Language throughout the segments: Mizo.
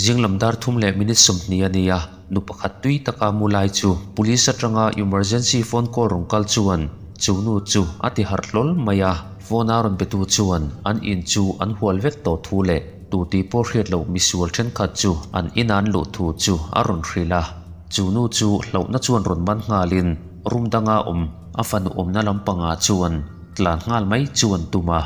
Zinglam dar thum leh minute 20 a ni a, nu pakhat tui taka mu lai chu police atanga emergency phone call rawn kal chuan chu nu chu a ti harh hlawl mai a. Phone a rawn betu chuan an in chu an hual vek tawh thu leh tu tih pawh hriat loh misual thenkhat chu an in an luh thu chu a rawn hrilh a. Chu nu chu hlauhna chuan rawn man nghalin room danga awm a fanu awmna lampangah chuan tlan nghal mai chu an tum a.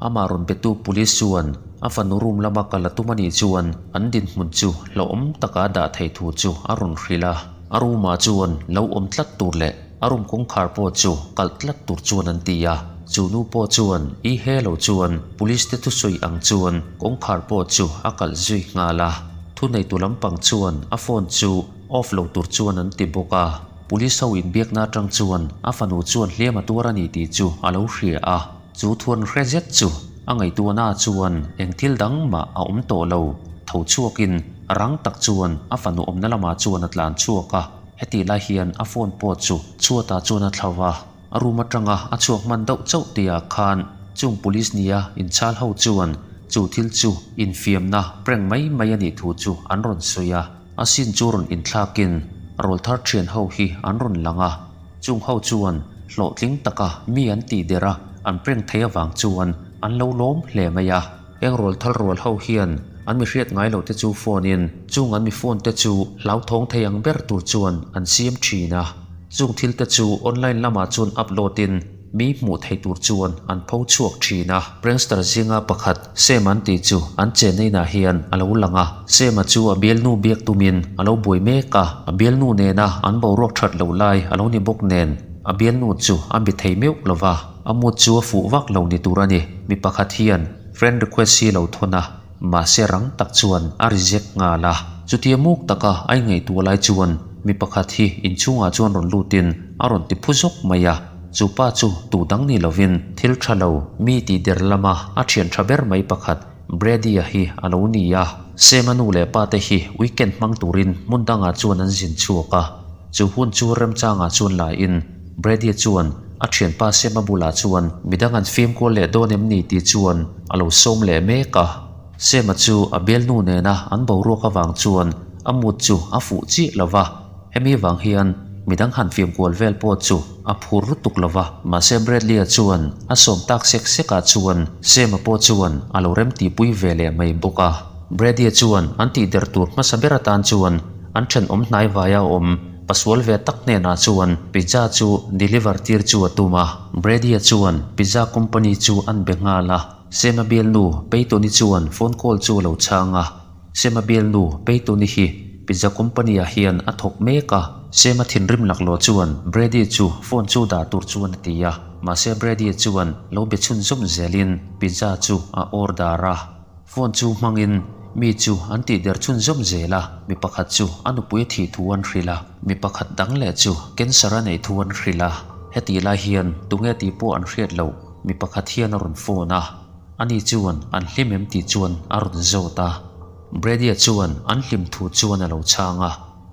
Amah rawn betu police chuan a fanu room lama kal a tum a nih chuan an dinhmun chu hlauhawm taka a dah thei thu chu a rawn hrilh a. A room ah chuan lo awm tlat tur leh a room kawngkhar pawh chu kalh tlat tur chuan an ti a. Chu nu pawh chuan i he lo chuan police te thusawi ang chuan kawngkhar pawh chu a kalh zui nghal a. Thuneitu lampang chuan a phone chu off lo tur chuan an ti bawk a. Police ho inbiakna atang chuan a fanu chuan hliam a tuar a ni tih chu a lo hria a. Chu thuan hre zet chu a ngaihtuahna chuan eng thil dang mah a awm tawh lo. Tho chhuakin rang tak chuan a fanu awmna lamah chuan a tlan chhuak a, hetih lai hian a phone pawh chu chhuatah chuan a thlo a. A room atanga a chhuak hman deuh chauh tihah khan chung police nia inchhal ho chuan chu thil chu infiamna prank mai mai a nih thu chu an rawn sawi a. A sin chu rawn inthlakin rawlthar thian ho hi an rawn lang a. Chung ho chuan hlawhtling taka mi an tih der a, an prank thei avang chuan an lo lawm hle mai a. Eng rawl thal rual ho hian an mi hriat ngai loh te chu phone in chung an mi phone te chu hlauthawng thei ang ber tur chuan an siam thin a. Chung thil te chu online lamah chuan upload in mi hmuh thei tur chuan an pho chhuak thin a. Prankster zinga pakhat Sam an tih chu an chenna inah hian a lo lang a. Sam-a chu a bialnu biak tumin a lo buai mek a, a bialnu nena an boruak that loh lai a lo ni bawk nen a bialnu chu a bi thei meuh lo va, a mut chu a fuh vak lo ni tur a ni. Mi pakhat hian friend request hi lo thawn a, mahse rang tak chuan a reject nghal a. Chutia muk taka a ingaihtuah lai chuan mi pakhat hi inchhungah chuan rawn lutin a rawn ti phu zawk mai a. Chu pa chu tu dang ni lovin thil tha lo mi tih der lama a thian tha ber mai pakhat Brady-a hi a lo ni a. Sam-a nu leh pa te hi weekend hmang turin hmun dangah chuan an zin chhuak a. Chu hun chu remchangah chuan la in Brady-a chuan a thianpa Sam-a bulah chuan midang an fimkual leh dawn em ni tih chuan a lo sawm leh mek a. Sam-a chu a bialnu nena an boruak avang chuan a mood chu a fuh chiah lo va. Hemi vang hian midang han fimkual vel pawh chu a phur lutuk lo va, mahse Bradley-a chuan a sawm tak sek sekah chuan Sam-a pawh chuan a lo remtihpui ve leh mai bawk a. Bradley-a chuan an tihder tur hmasa ber atan chuan an thenawm hnai vaia awm pasual ve tak hnenah chuan pizza chu deliver tir chu a tum a. Bradley-a chuan pizza company chu an be nghal a, Sam-a bialnu Peyton-i chuan phone call chu a lo chhang a. Sema bialnu Peyton-i hi pizza company-ah hian a thawk mek a. Sema thinrim laklawh chuan Brady chu phone chu dah tur chuan a ti a, mahse Brady chuan lo be chhunzawm zelin pizza chu a order a. Phone chu hmangin mi chu an tihder chhunzawm zel a, mi pakhat chu a nupui a thih thu an hrilh a, mi pakhat dang leh chu cancer a neih thu an hrilh a. Hetih lai hian tunge tih pawh an hriat loh mi pakhat hian a rawn phone a. Ani chuan an hlim em tih chuan a rawn zawt a. Brady-a chuan an hlim thu chuan a lo chhang a.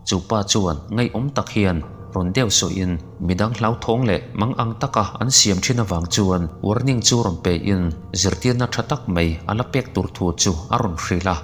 Chu pa chuan ngaihawm tak hian rawn deuh sawhin midang hlauthawng leh mang ang taka an siam thin avang chuan warning chu rawn pein zirtirna tha tak mai a la pek tur thu chu a rawn hrilh a.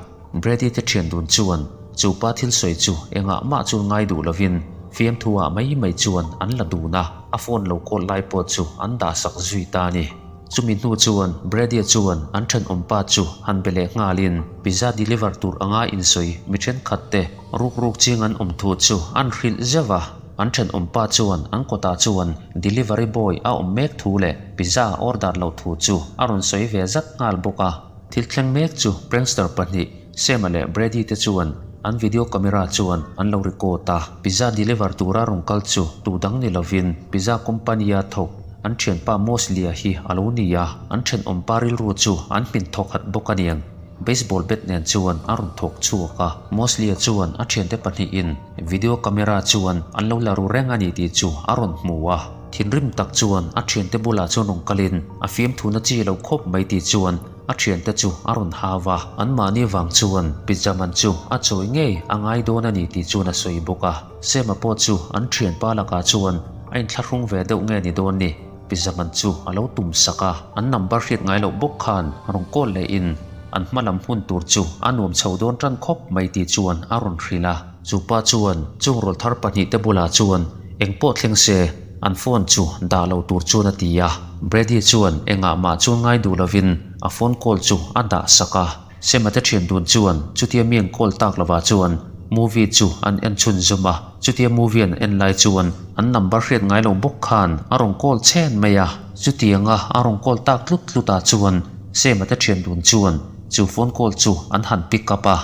Brady te thian dun chuan chu pa thil sawi chu engah mah chu ngai duh lovin fiamthu ah mai mai chuan an la dun a, a phone lo call lai pawh chu an dahsak zui ta a ni. Chumi hnu chuan Brady-a chuan an thenawmpa chu han be leh nghalin pizza deliver tur anga insawi mi thenkhat te ruk ruk ching an awm thu chu an hrilh zeuh a. An thenawmpa chuan an kawtah chuan delivery boy a awm mek thu leh pizza a order loh thu chu a rawn sawi ve zat nghal bawk a. Thil thleng mek chu prankster pahnih Sam-a leh Brady te chuan an video camera chuan an lo record a. Pizza deliver tura rawn kal chu tu dang ni lovin pizza company-a thawk an thianpa Mosley-a hi a lo ni a, an thenawmpa rilru chu an hmin thawk hat bawk a niang. Baseball bat nen chuan a rawn thawk chhuak a, Mosley-a chuan a thiante pahnihin video camera chuan an lo la ru reng a ni tih chu a rawn hmu a. Thinrim tak chuan a thiante bulah chuan rawn kalin a fiamthuna chi lo khawp mai tih chuan A thiante chu a rawn hau a, anmahni vang chuan pizza man chu a chawi ngei a ngai dawn a ni tih chuan a sawi bawk a. Sema pawh chu an thianpa lakah chuan a inthlahrung ve deuh nge ni dawn ni, pizza man chu a lo tum sak a. An number hriat ngai loh bawk khan rawn call leh in an hma lam hmun tur chu a nuam chho dawn tan khawp mai tih chuan a rawn hrilh a. Chu pa chuan chung rawlthar pahnihte bulah chuan eng pawh thleng se an phone chu dah lo tur chuan a ti a. Brady chuan engah mah chuan ngai duh lovin a phone call chu a dah sak a. Sema te thian dun chuan chutia mi an call tak lovah chuan movie chu an en chhun zum a. Chutia movie an en lai chuan an number hriat ngai lo bawk khan a rawn call chhen mai a. Chutianga a rawn call tak tlut tlut ah chuan Sema te thian dun chuan chu phone call chu an han pick up a.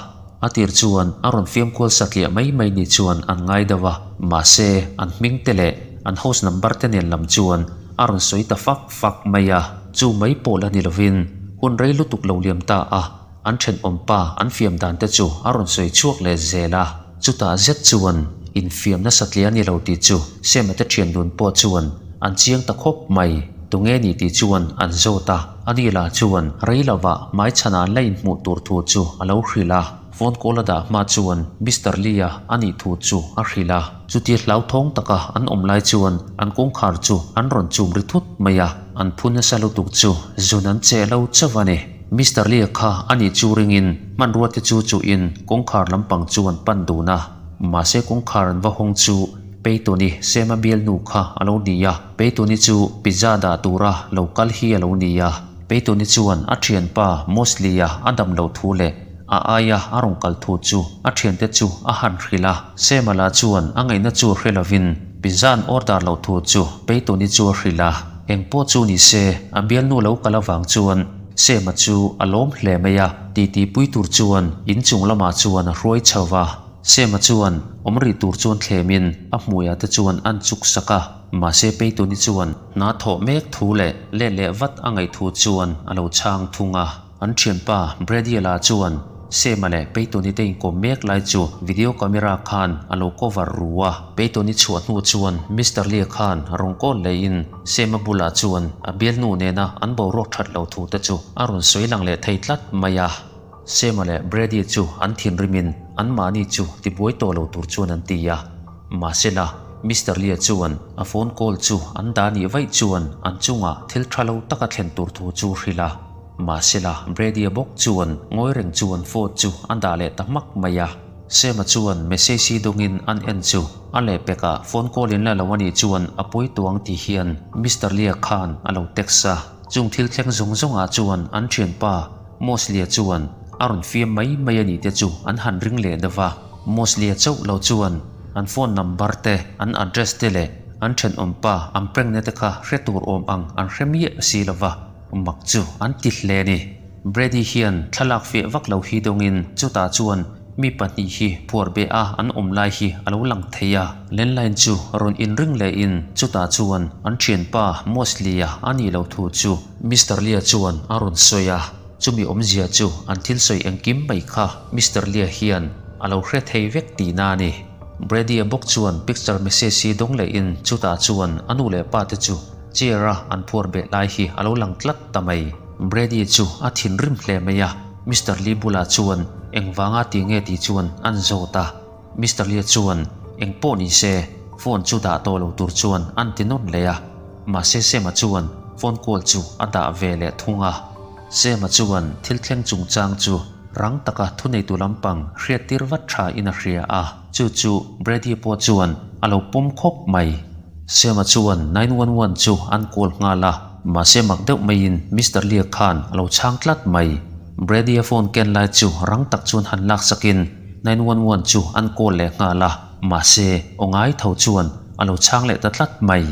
A tir chuan a rawn fiamkual satliah mai mai ni chuan an ngai deuh a, mahse an hming te leh an house number te nen lam chuan a rawn sawi ta fak fak mai a. Chu mai pawh la ni lovin hun rei lutuk lo liam ta a, an thenawm pa an fiam dan te chu a rawn sawi chhuak leh zel a. Chutah zet chuan infiamna satliah a ni lo tih chu Sema te thian dun pawh chuan an chiang ta khawp mai. Tunge ni tih chuan an zawt a, ani lah chuan rei lovah hmaichhanah an la inhmuh tur thu chu a lo hrilh a. Phone call a dah hma chuan Mister Lee-a a nih thu chu a hrilh a. Chuti hlauthawng taka an awm lai chuan an kawngkhar chu an rawn chum ri thut mai a, an phu nasa lutuk chu zun an cheh lo chauh a ni. Mister Lee kha a nih chu ringin hmanrua te chu chuhin kawngkhar lampang chu an pan dun a, mahse kawngkhar an va hawng chu Peyton-i Sema bialnu kha a lo ni a, Peyton-i chu pizza dah tura lo kal hi a lo ni a. Peyton-i chuan a thianpa Mosley-a a dam loh thu leh a aia a rawn kal thu chu a thiante chu a han hrilh a. Sema lah chuan a ngaihna chu hre lovin pizza an order loh thu chu Peyton-i chu a hrilh a. Engpawh chu ni se, a bialnu lo kal avang chuan Sema chu a lawm hle mai a, titi pui tur chuan inchung lamah chuan a hruai chho va. Sema chuan awm rih tur chuan thlemin a hmuiah te chuan an chuk sak a, mahse Peituni chuan hna thawh mek thu leh let leh vat a ngaih thu chuan a lo chhang thung a. An thianpa Brady-a lah chuan Sema leh Peituni te inkawm mek lai chu video camera khan a lo cover ru a. Peituni chhuah hnu chuan Mister Lee khan rawn call lehin Sema bulah chuan a bialnu nena an boruak that lo thu te chu a rawn sawi lang leh thei tlat mai a. Sema leh Brady chu an thinrimin anmahni chu tibuai tawh lo tur chuan an ti a. Mahsela, Mister Lee-a chuan a phone call chu an dah nih vaih chuan an chungah thil tha lo taka thlen tur thu chu hrilh a. Mahsela, Brady-a bawk chuan ngawi reng chuan phone chu a dah leh ta hmak mai a. Sema chuan message hi dawngin an en chu a lehpekah phone call in la lo a nih chuan a pawi tuang ti hian Mister Lee-a khan a lo text a. Chung thil thleng zawng zawngah chuan an thianpa Mosley-a chuan a rawn fiam mai mai a nih te chu an han ring leh deuh va. Mosley-a chauh lo chuan an phone number te, an address te leh an thenawmpa an prank na te kha hre tur awm ang an hre miah si lo va, mak chu an ti hle a ni. Brady hian thlalak fiah vak lo hi dawngin chutah chuan mi pahnih hi phuar beh a an awm lai hi a lo lang thei a. Landline chu rawn inring lehin chutah chuan an thianpa Mosley-a a nih loh thu chu Mister Lee-a chuan a rawn sawi a. Chumi awmzia chu an thil sawi engkim mai kha Mister Lee-a hian a lo hre thei vek tihna a ni. Brady-a bawk chuan picture message hi dawng lehin chutah chuan a nu leh pa te chu chair-a an phuar beh lai hi a lo lang tlat ta mai. Brady chu a thinrim hle mai a, Mister Lee bulah chuan engvanga ti nge tih chuan an zawt a. Mister Lee chuan eng pawh ni se phone chu dah tawh lo tur chuan an ti nawn leh a, mahse Sema chuan phone call chu a dah ve leh thung a. Sema chuan thil thleng chungchang chu rang taka thuneitu lampang hriattir vat tha in a hria a, chu chu Brady pawh chuan a lo pawm khawp mai. Sema chuan 911 chu an call nghal a, mahse mak deuh maiin Mister Lee khan a lo chhang tlat mai. Brady-a phone ken lai chu rang tak chuan han laksakin 911 chu an call leh nghal a, mahse aw ngai tho chuan a lo chhang leh ta tlat mai.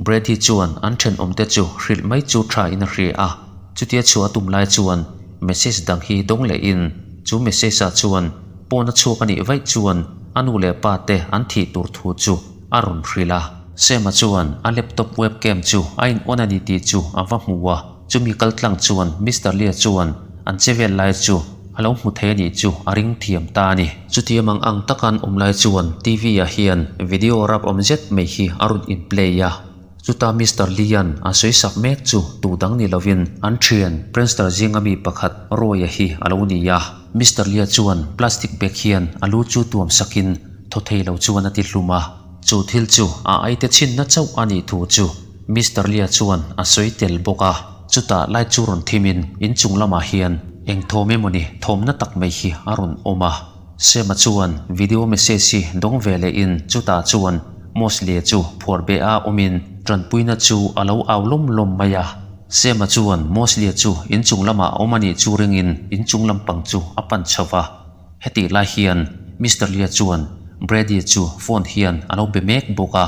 Brady chuan an thenawmte chu hrilh mai chu tha in a hria a, chutia chhuah a tum lai chuan message dang hi dawng lehin chu message ah chuan pawn a chhuak a nih vaih chuan a nu leh pa te an thih tur thu chu a rawn hrilh a. Sam-a chuan a laptop webcam chu a in on a ni tih chu a va hmu a, chumi kal tlang chuan Mister Lee-a chuan an che vel lai chu a lo hmu thei a nih chu a ring thiam ta a ni. Chutia mang ang taka an awm lai chuan TV-ah hian video rap awm zet mai hi a rawn in play a. Chuta Mister Lee-a'n a sawi sak mek chu tu dang ni lovin an thian prankster zinga mi pakhat Roy-a hi a lo ni a. Mister Lee-a chuan plastic bag hian a lu chu tuam sakin thaw thei lo chuan a ti hlum a. Chu thil chu a aite chhinna chauh a nih thu chu Mister Lee-a chuan a sawi tel bawk a. Chutah light chu rawn thimin inchung lamah hian. Eng thawm emawni thawmna tak mai hi a rawn awm a. Sema chuan video message hi dawng ve lehin chutah chuan Mosley chu phuar beh a awmin tanpuina chu a lo au lawm lawm mai a. Sema chuan Mosley chu inchung lamah a awm a nih chu ringin inchung lampang chu a pan chho va. Hetih lai hian Mister Lia chuan Brady chu phone hian a lo be mek bawk a.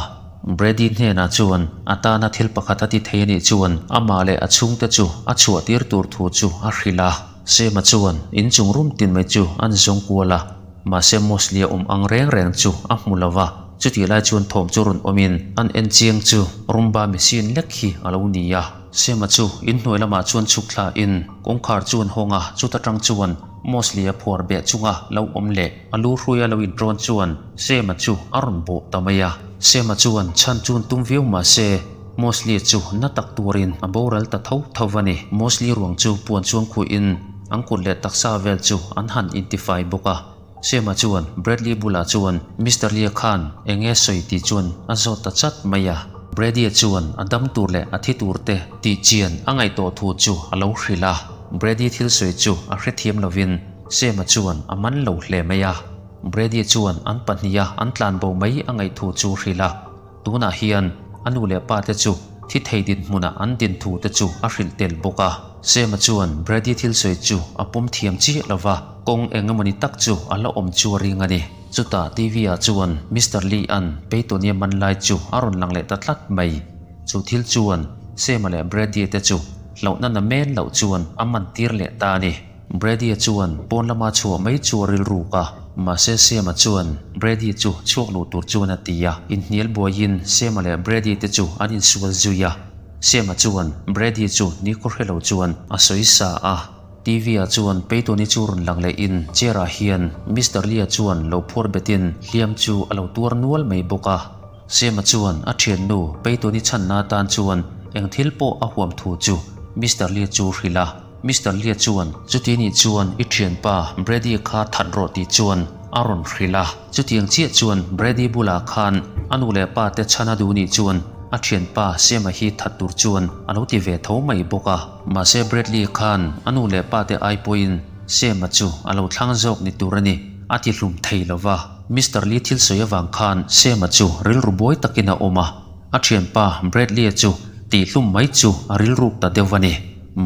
Brady hnenah chuan a tana thil pakhat a ti thei a nih chuan amah leh a chhungte chu a chhuah tir tur thu chu a hrilh a. Sema chuan inchung rum tin mai chu an zawng kual a, mahse Mosley a awm ang reng reng chu a hmu lo va. Chutih lai chuan thawm chu rawn awmin an en chiang chu Rumba machine lek hi a lo ni a. Sema chu inhnuai lamah chuan chhuk thlain kawngkhar chu an hawng a, chuta tang chuan Mosley a phuar beh chunga lo awm leh a lu hruaia lo inṭawn chuan Sema chu a rawn bawh ta mai a. Sema chuan chhan chun tum viau mah se Mosley chu na tak turin a boral ta tho tho a ni. Mosley ruang chu puan chuang khuihin an kut leh taksa vel chu an han intifai bawk a. Sema chuan Bradley bulah chuan Mister Lee-a khan eng nge sawi tih chuan a zawt ta chat mai a. Brady-a chuan a dam tur leh a thi tur te tih chian a ngaihtuah thu chu a lo hrilh a. Brady thil sawi chu a hrethiam lovin Sema chuan a man lo hle mai a. Brady chuan an pahniha an tlanbo mai a ngaih thu chu hrilh a. Tunah hian a nu leh pa te chu thi thei dinhmunah an din thu te chu a hrilh tel bawk a. Sema chuan Brady thil sawi chu a pawm thiam chiah lo va, kawng eng emawni tak chu a la awm chu a ring a ni. Chutah TV ah chuan Mister Lee an Peytonia man lai chu a rawn lang leh ta tlat mai. Chu thil chuan Sema leh Brady te chu hlauhna na men loh chuan a man tir leh ta a ni. Brady-a chuan pawn lama chhuah mai chu a rilruk a, mahse Sam-a chuan Brady chu chhuak luh tur chuan a ti a. Inhnial buaiin Sam-a leh Brady te chu an insual zui a. Sam-a chuan Brady chu nikhaw hre lo chuan a sawi sa a. TV-ah chuan Peyton-i chu rawn lang lehin chair-ah hian Mister Lee-a chuan lo phuar betin hliam chu a lo tuar nual mai bawk a. Sema chuan a thiannu Peyton-i chhanna atan chuan eng thil pawh a huam thu chu Mister Lee chu hrilh a. Mister Lee chuan chuti nih chuan i thianpa Brady kha that rawh tih chuan a rawn hrilh a. Chutiang chiah chuan Brady bulah khan a nu leh pa te chhan a duh nih chuan a thianpa Sema hi that tur chuan a lo ti ve tho mai bawk a. Mahse Bradley khan a nu leh pa te ai pawhin Sema chu a lo thlang zawk ni tur a ni a ti hlum thei lo va. Mister Lee thil sawi avang khan Sema chu rilru buai takin a awm a, a thianpa Bradley-a chu tihhlum mai chu a rilruk ta deuh a ni.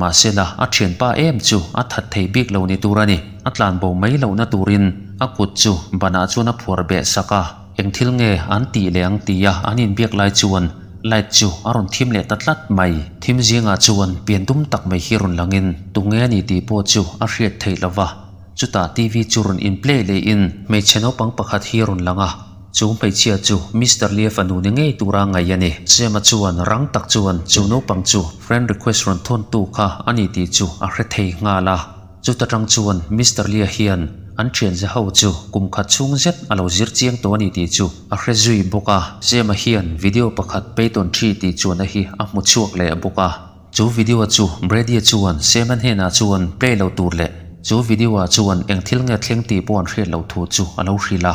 Mahsela a thianpa em chu a that thei bik lo ni tur a ni. A tlanbo mai lohna turin a kut chu banah chuan a phuar beh sak a, eng thil nge an tih leh ang tia an inbiak lai chuan light chu a rawn thim leh ta tlat mai. Thim zingah chuan pian dum tak mai hi rawn langin tunge a ni tih pawh chu a hriat theih lo va. Chutah TV chu rawn in play lehin hmeichhe naupang pakhat hi rawn lang a, chu hmeichhia chu Mister Lia fanu ni ngei tura ngaih a ni. Sema chuan rang tak chuan chu naupang chu friend request rawn thawn tu kha a ni tih chu a hre thei nghal a. Chuta tang chuan Mister Lia hian an thianze ho chu kum khat chhung zet a lo zir chiang tawh a ni tih chu a hre zui bawk a. Sema hian video pakhat Peyton thi tih chuan a hi a hmu chhuak leh bawk a. Chu video chu Brady-a chuan Sam-a hnenah chuan play lo tur leh chu video-ah chuan eng thil nge thleng tih pawh an hriat loh thu chu a lo hrilh a.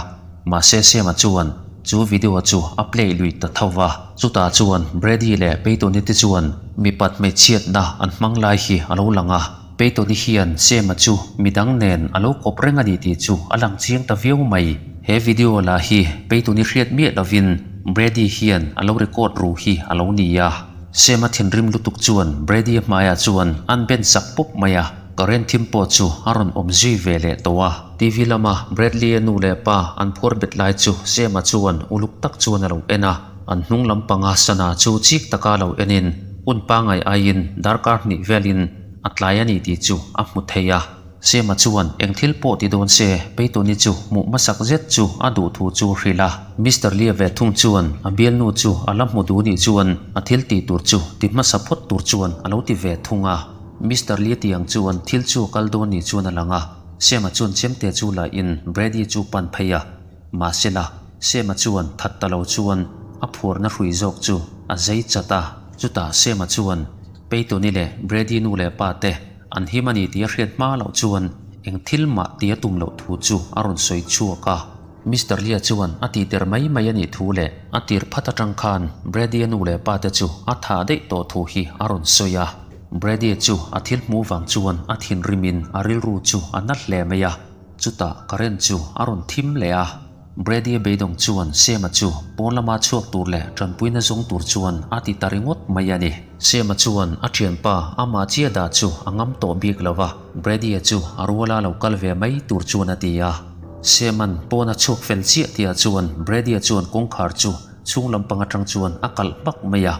Mahse Sam-a chuan chu video chu a play lui ta tho va. Chutah chuan Brady leh Peyton-i te chuan mipat hmeichhiatna an hmang lai hi a lo lang a. Peyton-i hian Sam-a chu midang nen a lo kawp reng a ni tih chu a lang chiang ta viau mai. He video lah hi Peyton-i hriat miah lovin Brady hian a lo record ru hi a lo ni a. Sema thinrim lutuk chuan Brady-a hmaiah chuan an ben sak pawp mai a, current thim pawh chu a rawn awm zui ve leh tawh a. TV lama Bradley-a nu leh pa an phuar bet lai chu Sema chuan uluk tak chuan a lo en a, an hnung lampanga sana chu chik taka lo enin hun pangai aiin darkar hnih velin a tlai a ni tih chu a hmu thei a. Sema chuan eng thil pawh ti dawn se, Peyton-i chu hmuh hmasak zet chu a duh thu chu hrilh a. Mister Lee ve thung chuan a bialnu chu a la hmu duh nih chuan a thil tih tur chu ti hmasa phawt tur chuan a lo ti ve thung a. Mister Lee tiang chuan thil chu a kal dawn nih chuan a lang a. Sema chuan chemte chu la in Brady chu pan phei a. Mahsela, Sema chuan that ta lo chuan a phuarna hrui zawk chu a zei chat a. Chutah Sema chuan Peyton-i leh Brady nu leh pa te An him a ni tih a hriat hma loh chuan eng thil mah tih a tum loh thu chu a rawn sawi chhuak a. Mister Lia chuan a tih der mai mai a nih thu leh a tir phat atang khan Brady-a nu leh pa te chu a thah daih tawh thu hi a rawn sawi a. Brady chu a thil hmuh vang chuan a thinrimin a rilru chu a na hle mai a, chutah current chu a rawn thim leh a. Brady beidawng chuan Sam-a chu pawn lama chhuak tur leh tanpuina zawng tur chuan a ti ta ringawt mai a ni. Sam-a chuan a thianpa amah chiah dah chu a ngam tawh bik lo va, Brady-a chu a ruala lo kal ve mai tur chuan a ti a. Sam-a'n pawn a chhuak fel chiah tihah chuan Brady-a chuan kawngkhar chu chhung lampang atang chuan a kalh hmak mai a.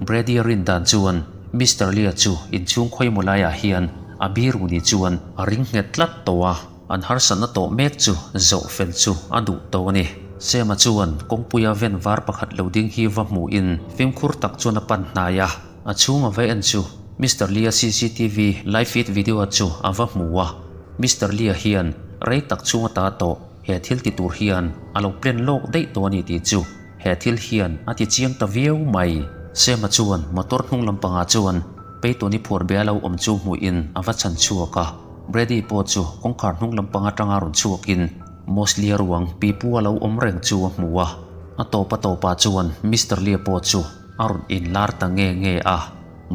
Brady-a rin dan chuan Mister Lee-a chu inchhung khawimaw laiah hian a biru ni chuan a ring nghet tlat tawh a. An harsatna tawh mek chu zawh fel chu a duh tawh a ni. Sema chuan kawngpuia ven var pakhat lo ding hi va hmuhin fimkhur tak chuan a pan hnai a. A chhung a va en chu Mister Lee-a cctv live feed video chu a va hmu a. Mister Lee-a hian rei tak chhung ata tawh he thil ti tur hian a lo plan lawk daih tawh a ni tih chu he thil hian a ti chiang ta viau mai. Sema chuan motor hnung lampangah chuan Peyton-i phuar be a lo awm chu hmuhin a va chhan chhuak a. Brady pawh chu kawngkhar hnung lampang atanga rawn chhuakin Mosley-a ruang pipu a lo awm reng chu a hmu a. A tawp a tawpah chuan Mister Lee-a pawh chu a rawn inlar ta nge nge a.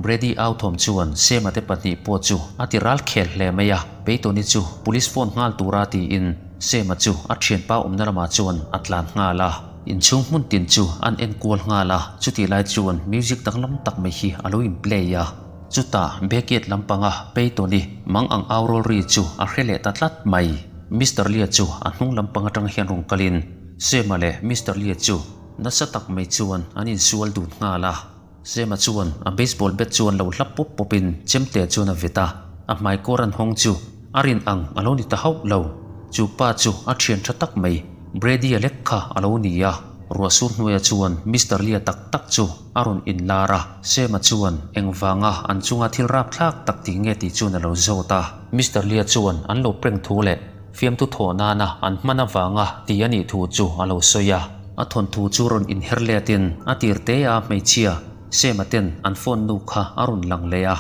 Brady au thawm chuan Sam-a te pahnih pawh chu a ti ral khel hle mai a. Peyton-i chu police phone nghal tura tiin Sam-a chu a thianpa awmna lamah chuan a tlan nghal a. Inchhung hmun tin chu an enkual nghal a, chutih lai chuan music danglam tak mai hi a lo in play a. Chutah Beckett lampanga Peyton-i mang ang au rawl ri chu a hre leh ta tlat mai. Mister Lee-a chu a hnung lampang atang hian rawn kalin Sam-a leh Mister Lee-a chu nasa tak mai chuan an insual dun nghal a. Sam-a chuan a baseball bat chuan lo hlap pawp pawpin chemte chuan a vet a, a hmaikawr an hawng chu A rin ang a lo ni ta hauh lo. Chu pa chu a thian tha tak mai, Brady-a lek kha a lo ni a. Ruahsur hnuaia chuan Mister Lee-a tak tak chu a rawn inlar a. Sam-a chuan engvanga an chunga thil rapthlak tak tih nge tih chuan a lo zawt a. Mister Lee-a chuan an lo prank thu leh fiamthu thawh nana an hman avanga ti a nih thu chu a lo sawi a. A thawnthu chu rawn inher letin a tir te a hmeichhia Sam-a ten an phone nu kha a rawn lang leh a.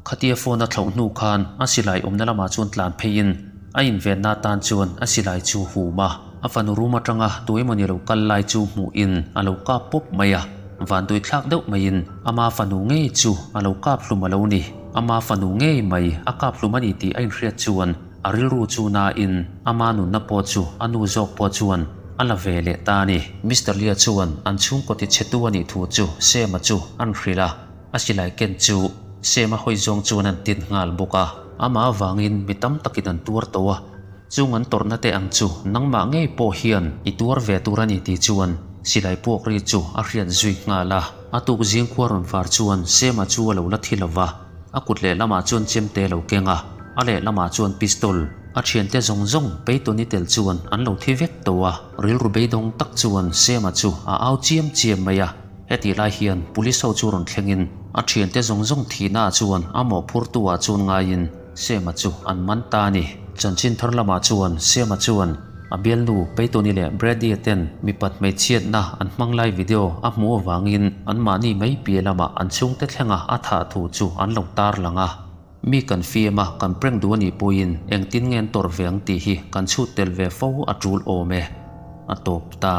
Khatia phone a thlauh hnu khan a silai awmna lamah chuan tlan pheiin a invenna atan chuan a silai chu hum a. A fanu room atanga tu emawni lo kal lai chu hmuhin a lo kap pawp mai a. Vantui thlak deuh maiin ama fanu ngei chu a lo kap hlum a lo ni. Ama fanu ngei mai a kap hlum a ni tih a inhriat chuan a rilru chu nain ama nunna pawh chu a nu zawk pawh chuan a la ve leh ta a ni. Mister Lia chuan an chhungkaw tichhetu a nih thu chu Sam-a chu an hrilh a. A silai ken chu Sema hawi zawng chuan an tin nghal bawk a. Amah avangin mi tam takin an tuar tawh a, chung an tawrhna te ang chu nangmah ngei pawh hian i tuar ve tur a ni tih chuan silai puak ri chu a hriat zui nghal a. A tuk zing khua rawn far chuan Sema chu a lo la thi lo va, a kut lehlamah chuan chemte a lo keng a, a lehlamah chuan pistol a thiante zawng zawng Peyton-i tel chuan an lo thi vek tawh a. Rilru beidawng tak chuan Sema chu a au chiam chiam mai a. Hetih lai hian police ho chu rawn thlengin a thiante zawng zawng thihna ah chuan a mawhphurtu ah chuan ngaiin Sema chu an man ta a ni. Chanchin thar lamah chuan Sema chuan a bialnu Peyton-i leh Brady-a ten mipat hmeichhiatna an hmang lai video a hmuh avangin anmahni mai piah lamah an chhungte thlenga a thah thu chu an lo tarlang a. Mi kan fiam a, kan prank duh a nih pawhin engtin nge an tawrh ve ang tih hi kan chhut tel ve fo a tul awm e. A tawp ta.